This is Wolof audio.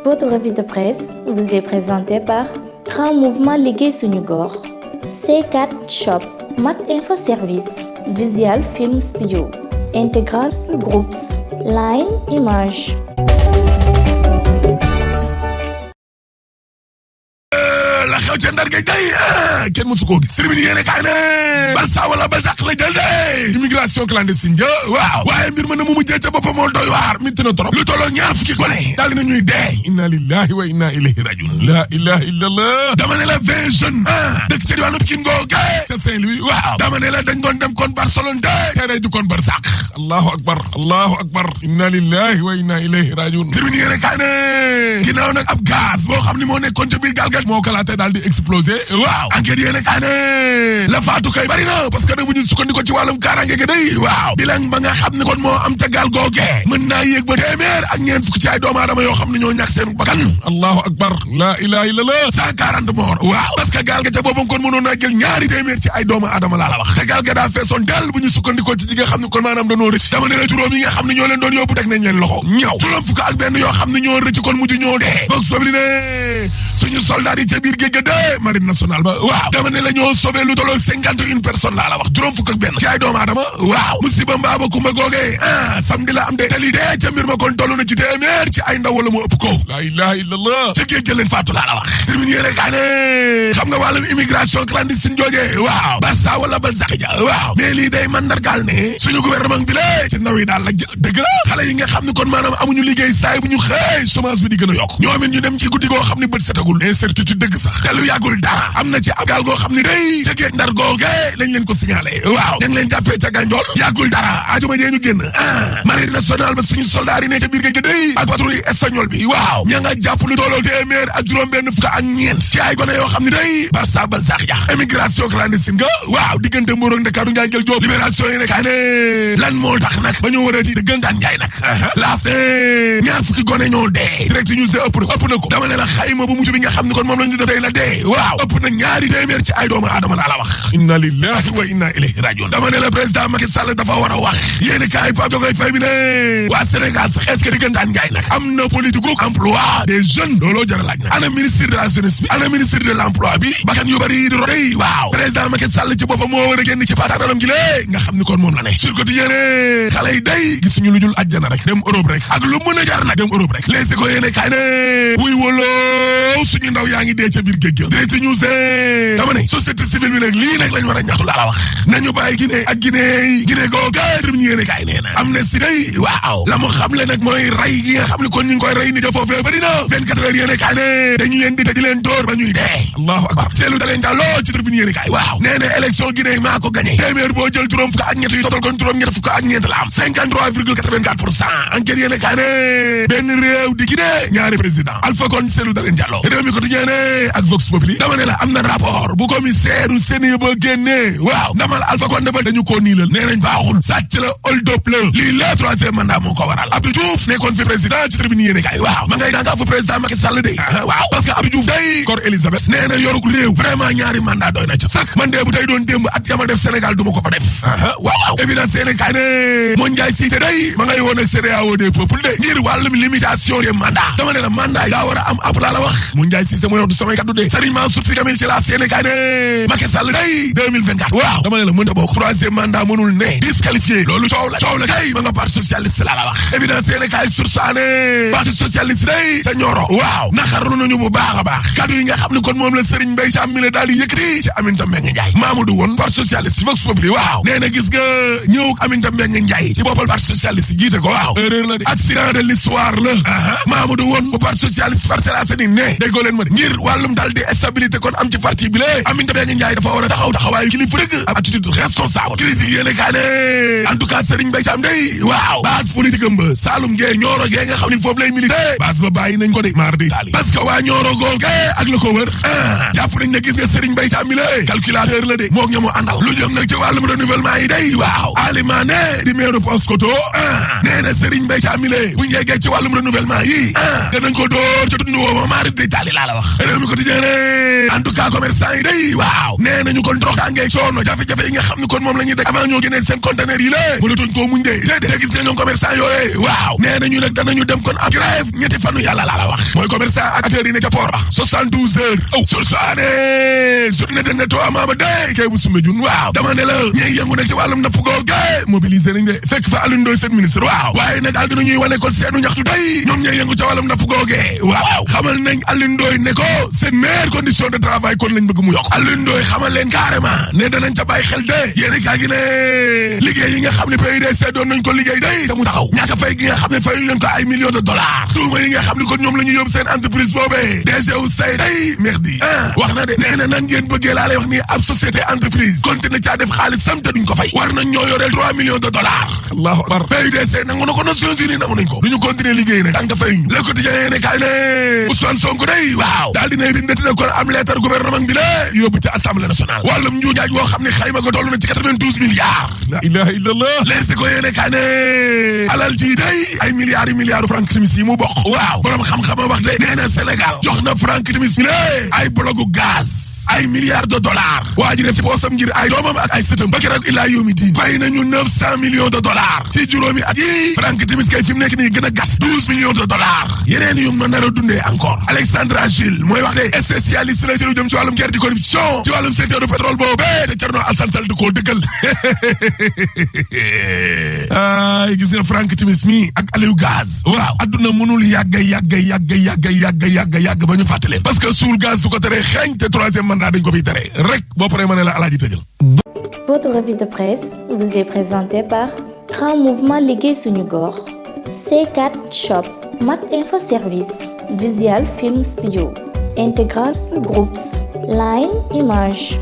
Votre revue de presse vous est présentée par Grand Mouvement Liggéey Suñu Gox, C4 Shop, Mac Info Service, Visual Film Studio, Integral Groups, Line Image. la xew ca Ndar gay day kenn mësu koo gis tribune yéene kaay ne Barça wala Barzak la jël de immigration clandestine ja waaw waaye mbir ma na mu mujjee ca boppam moo doy waar mitti na trop lu tolloo ñaar fukki gone daal dina ñuy dee inna lillahi wa inna ilayhi rajiun la ilaha illallah dama ne la 20 jeunes dëkk ca diwaanu Pikine googe ca Saint-Louis waaw dama ne la dañ doon dem kon Barcelone de te day du kon Barzak allahu akbar inna lillahi wa inna ilayhi rajiun tribune yéene kaay ne ginnaaw nag ab gaz boo xam ni moo nekkoon ca biir gaal ga moo kalaate daal di explosé waaw enquête yéene kaay ne la faatu kay bari na parce que nag bu ñu sukkandiko ci wàllum kaaraange gi day waaw bilang ba nga xam ne kon moo am ca gaal googe mën naa yéeg ba téeméer ak ñeent fukk ci ay doomu aadama yoo xam ne ñoo ñàkk seen bakkan allahu akbar la ilaha illallah 140 morts waaw parce que gaal ga ca boppam kon mënoon naa jël ñaari téeméer ci ay doomu aadama laa la wax te gaal ga daa feesoon del bu ñu sukkandiko ci ñi nga xam ne kon maanaam dañoo rëcc dama ne la juróom yi nga xam ne ñoo leen doon yóbbu teg nañ leen loxo ñaw juróom fukk ak benn yoo xam ne ñoo rëcc kon mujj ñoo dee Vox Populi ne suñu soldat yi ca biir géej ga de marine nationale ba waaw dama ne la ñoo sauvé lu tolloo 51 personnes laa la wax juróom fukk ak benn ci ay doomu aadama waaw musiba mbaaba kumba googee samedi la am de tali dee ca mbir ma kon toll na ci téeméer ci ay ndaw wala mu ëpp ko la ilaha illallah ca géej ga leen faatu laa la wax termine yéene kaa ne xam nga wàllum immigration clandestine joojee waaw Barça wala Barzak ja waaw mais lii day mandargaal ne suñu gouvernement bi la ci ndaw yi daal la dëgg la xale yi nga xam ne kon maanaam amuñu liggéey saay bu ñu xëy chômage bi di gën a yokk ñoom it ñu dem ci guddi goo xam ne bët setagul incertitude dëgg sax te lu yàggul dara am na ci ab gaal goo xam ne day ca géej Ndar googe lañ leen ko signalé waaw ña ngi leen jàppee ca Gandiol yàggul dara ajuma jee ñu génn marine nationale ba suñu soldat yi ne ca biir géej gi day ak patrouille espagnol bi waaw ña nga jàpp lu tolloo téeméer ak juróom benn fukk ak ñeent ci ay gone yoo xam ne day Barça Barzak ja immigration clandestine nga waaw diggante Mbour ak Ndakaaru Njaay jël Jóob libération yi ne kaa ne lan moo tax nag ba ñu warati dëggantaan Njaay nag laas ñaar fukki gone ñoo dee direct news de ëpp na ko dama ne la xayma bu mujj bi nga xam ne kon moom lañu def la dee waaw ëpp na ñaari téeméer ci ay doomu aadama laa la wax inna lillahi wa inna ilayhi rajiun dama ne la président Macky Sall dafa war a wax yéen kaay Pape Diogoye Faye bi ne waa Sénégal sax est-ce que diggantaan Njaay nag am na politique emploi des jeunes looloo jar a laaj nag ana ministre de la jeunesse bi ana ministre de l'emploi bi bakkan yu bari di roy waaw président Macky Sall ci boppam moo war a génn ci pataaram gi lée nga xam ni kon moom la ne sur quotidien xale yi day gisuñu lu dul àjjana rek dem Europe rek ak lu mën a jar nag dem Europe rek les ko yéene kaay ne wuy woloo suñu ndaw yaa ngi dee ca biir géej gi direct news de dama ne société civile bi nag lii nag lañ war a ñaxtu laa la wax nañu bàyyi Guinée ak Guinée googa tribune yéene kaay nee na Amnesty day waaw la mu xamle nag mooy rey gi nga xam ne kon ñu ngi koy rey ni da foofee bëri na 24 heures yéene kaay ne dañu leen di di leen dóor ba ñuy dee allahu akbar seelu da leen jàlloo ci tribune yéene kaay waaw nee na élection Guinée maa ko gagné téeméer boo jël juróom fukk ak ñett yu total kon juróom ñett fukk ak ñeent la am 53,84% enquête yéene kaay ne benn réew di Guinée ñaari président Alpha Condé seelu da leen jàlloo réew mi ko tijee ne ak Vox Populi dama ne la am na rapport bu commissaire u Sénégal ba génnee waaw ndamal Alpha Condé ba dañu koo niilal nee nañ baaxul sàcc la hold up la lii la troisième mandat moo ko waral Abdou Diouf nekkoon fi président ci tribune yéene kaay waaw ma ngay danga fa président Macky Sall de waaw parce que Abdou Diouf day kor Elisabeth nee na yoruk réew vraiment ñaari mandat doy na ca sax man de bu tey doon démb at yama def Sénégal du ma ko fa def waaw évidence yéene kaay ne moo Ndiaye Cissé day ma ngay woon ak CEDEAO des peuples de ngir wàllum limitation des mandats dama ne la mandat yi daa war a am ab laa la wax mu Ndiaye Cissé mooy wax du samay kaddu de Serigne Mansour Sy Kamil ci la yéene kaay ne Macky Sall day 2024 waaw dama ne la mënta bokk troisième mandat mënul ne disqualifié loolu coow la kay ma nga parti socialiste laa la wax évidence yéene kaay sursaane parti socialiste day sa ñoro waaw naxarlu nañu bu baax a baax kaddu yi nga xam ne kon moom la Serigne Mbaye Thiam mi la daal di yëkkati ci Aminata Mbengue Ndiaye Mamadou woon parti socialiste Vox Populi waaw nee na gis nga ñëw Aminata Mbengue Ndiaye ci boppal parti socialiste jiite ko waaw erreur la de accident de l'histoire la Mamadou woon bu parti socialiste Parcelles Assainies ne déggoo leen ma de ngir wàllum daal di stabilité kon am ci parti bi lée Aminata Mbengue Ndiaye dafa war a taxawaayu kilifa dëgg ak attitude responsable critique yéene kaa ne en tout cas Serigne Mbaye Thiam day waaw base politique am ba Saloum Gueye Nioro Gueye nga xam ne foofu lay milité base ba bàyyi nañ ko de mar di taali parce que waa Nioro googe ak la ko wër jàpp nañ ne gis nga Serigne Mbaye Thiam mi la calculateur la de moog ña mu àndal lu jëm nag ci wàllum renouvellement yi day waaw Alimane di maire Paoskoto nee na Serigne Mbaye Thiam mi la bu ñu yeggee ci wàllum renouvellement yi danañ ko dóor ca tund woo ma mar di taali laa la wax. réew mi quotidien ne en tout cas commerçant yi day waaw nee nañu kon trox tàngee coono jafe-jafe yi nga xam ni kon moom la ñuy def avant ñoo génnee seen conteneur yi la mënatuñ koo muñ de te gis nga ñoom commerçant yooye waaw nee nañu nag danañu dem kon ab grève ñetti fanu yàlla laa la wax mooy commerçant ak acteurs yi ne ca port ba 72 heures sursaane journée de nettoiement ba day kay bu Soumbédioune waaw dama ne la ñey yëngu nag ci wàllum napp googe mobiliser nañ de fekk fa Alioune Ndoye seen ministre waaw waaye nag daal dinañuy wane kon seenu ñaxtu tey ñoom ñey yëngu ca wàllum napp googe waaw xamal nañ Alioune Ndoye ne ko seen meilleure condition de travail kon lañ bëgg mu yokk Alioune Ndoye xamal leen carrément ne danañ ca bàyyi xel de yéeni kaa gi ne liggéey yi nga xam ne PUDC doon nañ ko liggéey day te mu taxaw ñaaka fay gi nga xam ne fayuñ leen ko ay millions de dollars tuuma yi nga xam ne kon ñoom la ñu yóbbu seen entreprise boobee DG Ousseyn day merdi wax na de nee na nan ngeen bëggee laa lay wax ni ab société entreprise continue caa def xaalis sam te duñ ko fay war nañ ñoo yoreel 3 millions de dollars allahu akbar PUDC nangu na ko Nations Unies nangu nañ ko duñu continuer liggéey nag tànk fayuñu Le Quotidien yéene kaay ne Ousmane Sonko day waaw daal dinay bindati na kon am lettre gouvernement bi la yóbbu ca Assemblée nationale wàllum njuujaaj woo xam ne xayma ko toll na ci 92 milliards la ilaha illallah leesi ko yéene kaay ne alal ji day ay milliards yi milliards Frank Timis yi mu bokk waaw borom xam-xama wax de nee na Sénégal jox na Frank Timis mi lé ay blogu gaz ay milliards de dollars waa ji def ci poosam ngir ay doomam ak ay sëtam ba keroog ilaa yawmi diin fay nañu 900 millions de dollars ci juróomi at yi Frank Timis kay fi mu nekk nii gën a gàtt 12 millions de dollars yeneen yu ma nar a dundee encore Alexandra Gilles mooy wax de spécialiste la ci lu jëm ci wàllum guerre di corruption ci wàllum secteur du pétrole boobee te Thierno Alassane Sall di ko dëggal ay gis nga Frank Timis mi ak Aliou Gaz waaw adduna mënul yàgg ba ñu fàtte leen parce que suul gaz du ko tere xeeñ te troisième mandat dañ ko fiy tere rek boo paree ma ne la alaaji tëjal. Votre revue de presse vous est présentée par Grand Mouvement Liggéey Suñu Gox, C4 Shop, Mac Info Service, Visual Film Studio, Integral Groups, Line Image.